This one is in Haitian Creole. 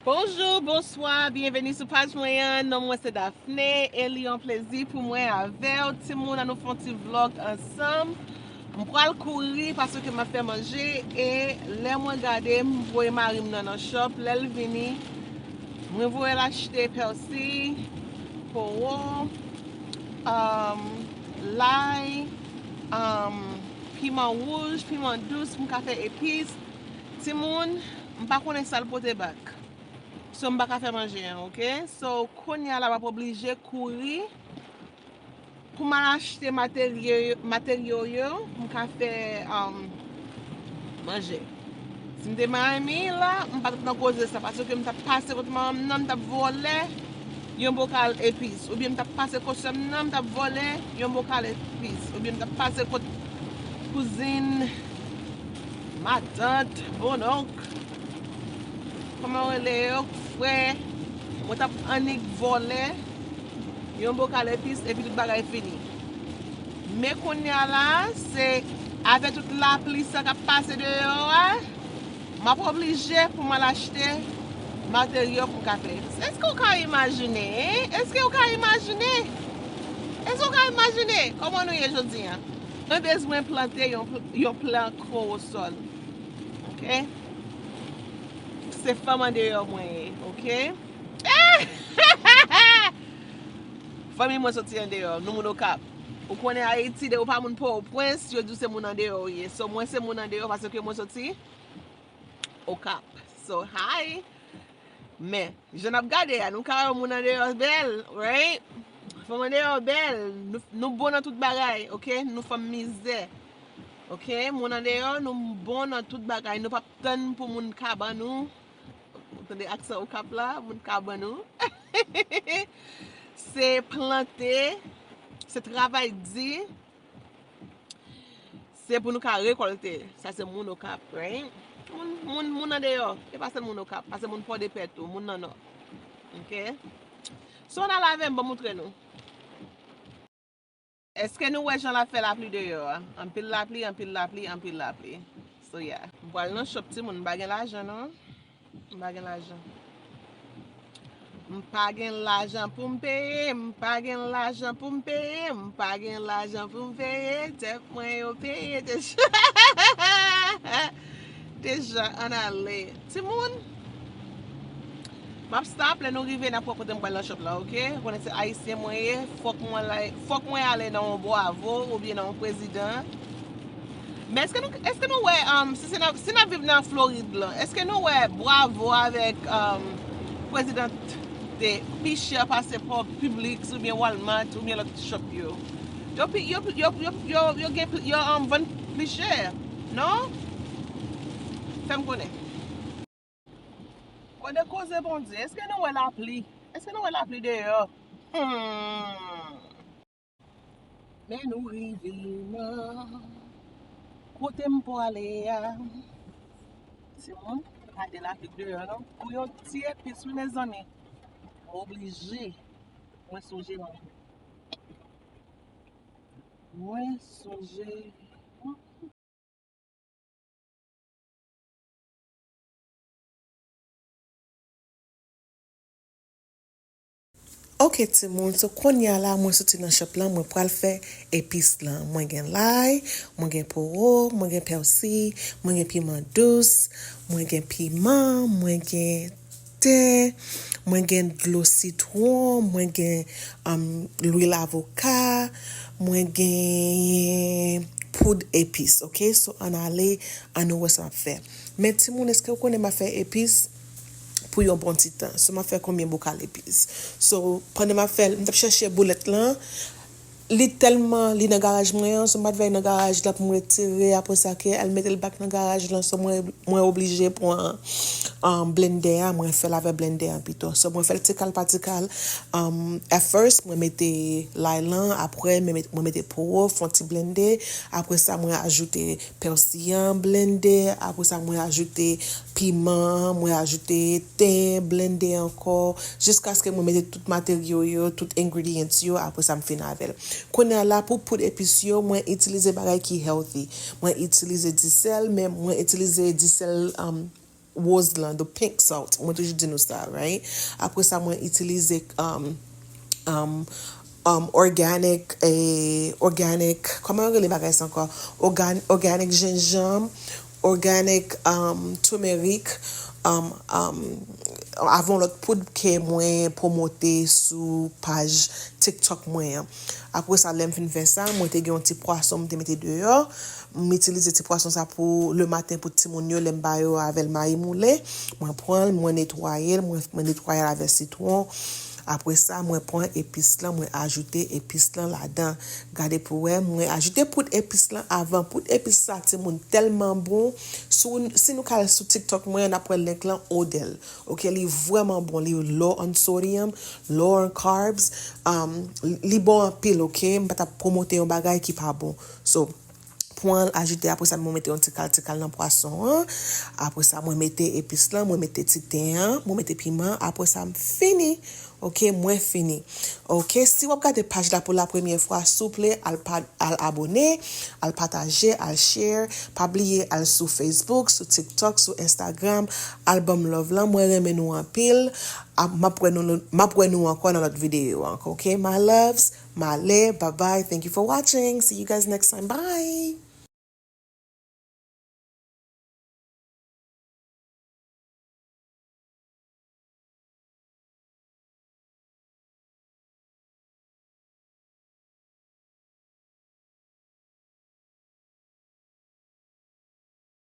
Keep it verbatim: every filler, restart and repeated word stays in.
Bonjou, bonswa, byenveni sou paj mwen an. Non mwen se Daphné e li yon plezi pou mwen avè w. Timoun, ann nou fè yon ti vlòg ansanm. M pral kouri paske m ap fè manje e lè mwen gade, m voye mari m nan nan shop. Lè l vini, mwen voye l achte pèsi, powo, um, lay, um, piman wouj, piman dous, m ka fè epis. Timoun, m pa konnen sa l pote back. So, m pa ka fè manje an, oke? So, kounye a la, m ap oblije kouri pou m al achte materyo, materyo yo, m ka fè, um, manje. Si m te Miami la, m pa t ap nan koze sa, paske m t ap pase kot manman m nan, m t ap vòlè yon bokal epis. Oubyen m t ap pase kot sè m nan, m t ap vòlè yon bokal epis. Oubyen m t ap pase kot kouzin, matant, bonnonk, kòman yo rele yo, frè, mwen t ap annik vòlè yon bokal epis, epi tout bagay fini. Men kounye a la, se avè tout lapli sa k ap pase deyò a, m ap oblije pou m al achte materyo pou m ka fè. Èske w ka imajine, en? Èske w ka imajine? Èske w ka imajine kòman nou ye jodi a? Mwen bezwen plante yon, yon plan kowosòl. Oke? Se fanm andeyò mwen ye, oke? Fanmi mwen soti andeyò, nou moun Okap. Ou konnen Ayiti, depi w pa moun Pòtoprens, yo di w se moun andeyò w ye. So, mwen se moun andeyò paske mwen soti Okap. So, hi! Men, jan n ap gade a, nou ka wè moun andeyò bèl, right? Fanm andeyò bèl, nou, nou bon nan tout bagay, oke? Nou fanm mizè, oke? Moun andeyò, nou bon nan tout bagay. Nou p ap tann pou moun ka ban nou, ou tande aksan Okap la, moun ka ban nou. Se plante, se travay di, se pou nou ka rekòlte. Sa se moun Okap, right? Moun, moun, moun andeyò. E pa sèl moun Okap, pa sèl moun Pòdepè tou, moun nan Nò. Oke? So, ann al avè m, ban m montre nou. Èske nou wè jan l ap fè lapli deyò a? Anpil lapli, anpil lapli, anpil lapli. So, yeah. M pral nan shop, timoun, m pa gen lajan, non. M pa gen lajan. M pa gen lajan pou m peye, m pa gen lajan pou m peye, m pa gen lajan pou m peye, tèt mwen yo peye deja. Deja, ann ale. Timoun, m ap stop, lè nou rive, n ap wè kote m pral nan shop la, oke? Ou konnen se ayisyen mwen ye, fòk mwen la, fòk mwen ale nan yon Bravo oubyen nan yon Prezidan. Men èske nou, èske nou wè, um, si se nan, si n ap viv nan Florid la, èske nou wè Bravo avèk, um, Prezidan te pi chè pase Publix oubyen Walmart oubyen lòt shop yo? Yo pi, yo, yo, yo, yo, yo gen pli, yo, um, vann pli chè, non? Fè m konnen. Kote koze Bondye, èske nou wè lapli? Èske nou wè lapli deyò? Hmm. Men nou rive nan kote m pwale a. Timoun, pa gen lapli deyò non. Pou yon ti epis wi mezanmi. Mwen oblije. Mwen sonje non. Mwen sonje. Ok timoun, so kounye a la mwen soti nan shop lan, mwen pral fè epis lan. Mwen gen lay, mwen gen powo, mwen gen pèsi, mwen gen piman dous, mwen gen piman, mwen gen ten, mwen gen dlo sitwon, mwen gen, um, lwil avoka, mwen gen poud epis, ok? So, ann ale, ann nou wè sa m ap fè. Men timoun, èske w konnen m ap fè epis pou yon bon ti tan? So, m ap fè konbyen bokal epis? So, pandan m ap fè l, m t ap chèche boulèt lan, li tèlman, li nan garaj mwen an, so m pa t vle nan garaj la pou m retire, apre sa ke al mete l back nan garaj lan, so mwen, mwen oblije pran, um, blendè a, mwen fè l avè blendè a pito. So mwen fè l ti kal pa ti kal. Um, at first, mwen mete lay lan, apre mwen met-, mwen mete powo, fè yon ti blende, apre sa mwen ajoute pèsi an blende, apre sa mwen ajoute piman, mwen ajoute ten blende ankò, jiskaske mwen mete tout materyo yo, tout ingredients yo, apre sa m fin avè l. Kounye a la, pou poud epis yo, mwen itilize bagay ki healthy. Mwen itilize disèl, men mwen itilize disèl, um, woz lan, the pink salt. Mwen toujou di nou sa, right? Apre sa, mwen itilize um, um, um, organic, eh, organic, kòman yo rele bagay sa ankò? Organ, organic jenjanm, organic um, turmeric, um, um, avè yon lòt poud ke mwen pwomote sou paj TikTok mwen an. Apre sa, lè m fin fè sa, mwen te gen yon ti pwason m te mete deyò. M itilize ti pwason sa pou le maten pou timoun yo, lè m ba yo avè l mayi moulen. Mwen pran l, mwen netwaye l, mwen, mwen netwaye l avè sitwon. Apre sa, mwen pran epis lan, mwen ajoute epis lan ladan. Gade pou wè, mwen ajoute poud epis lan avan. Poud epis sa, timoun, tèlman bon. Si, si nou ka al sou TikTok mwen, n ap wè link lan, odè l. Ok, li vrèman bon, li low on sodium, low on carbs. Um, li bon anpil, ok? M pa t ap pwomote yon bagay ki pa bon. So, pran l, ajoute, apre sa, mwen mete yon ti kal, ti kal nan pwason an. Apre sa, mwen mete epis lan, mwen mete ti ten an, mwen mete piman. Apre sa, m fini. Ok, mwen fini. Ok, si w ap gade paj la pou la premyè fwa, souple, al, pa, al abone, al pataje, al share. Pa bliye al sou Facebook, sou TikTok, sou Instagram. Al ban m love lan. Mwen renmen nou anpil. M ap wè nou, m ap wè nou ankò nan lòt videyo ankò. Ok, my loves, m ale. Bye bye. Thank you for watching. See you guys next time. Bye.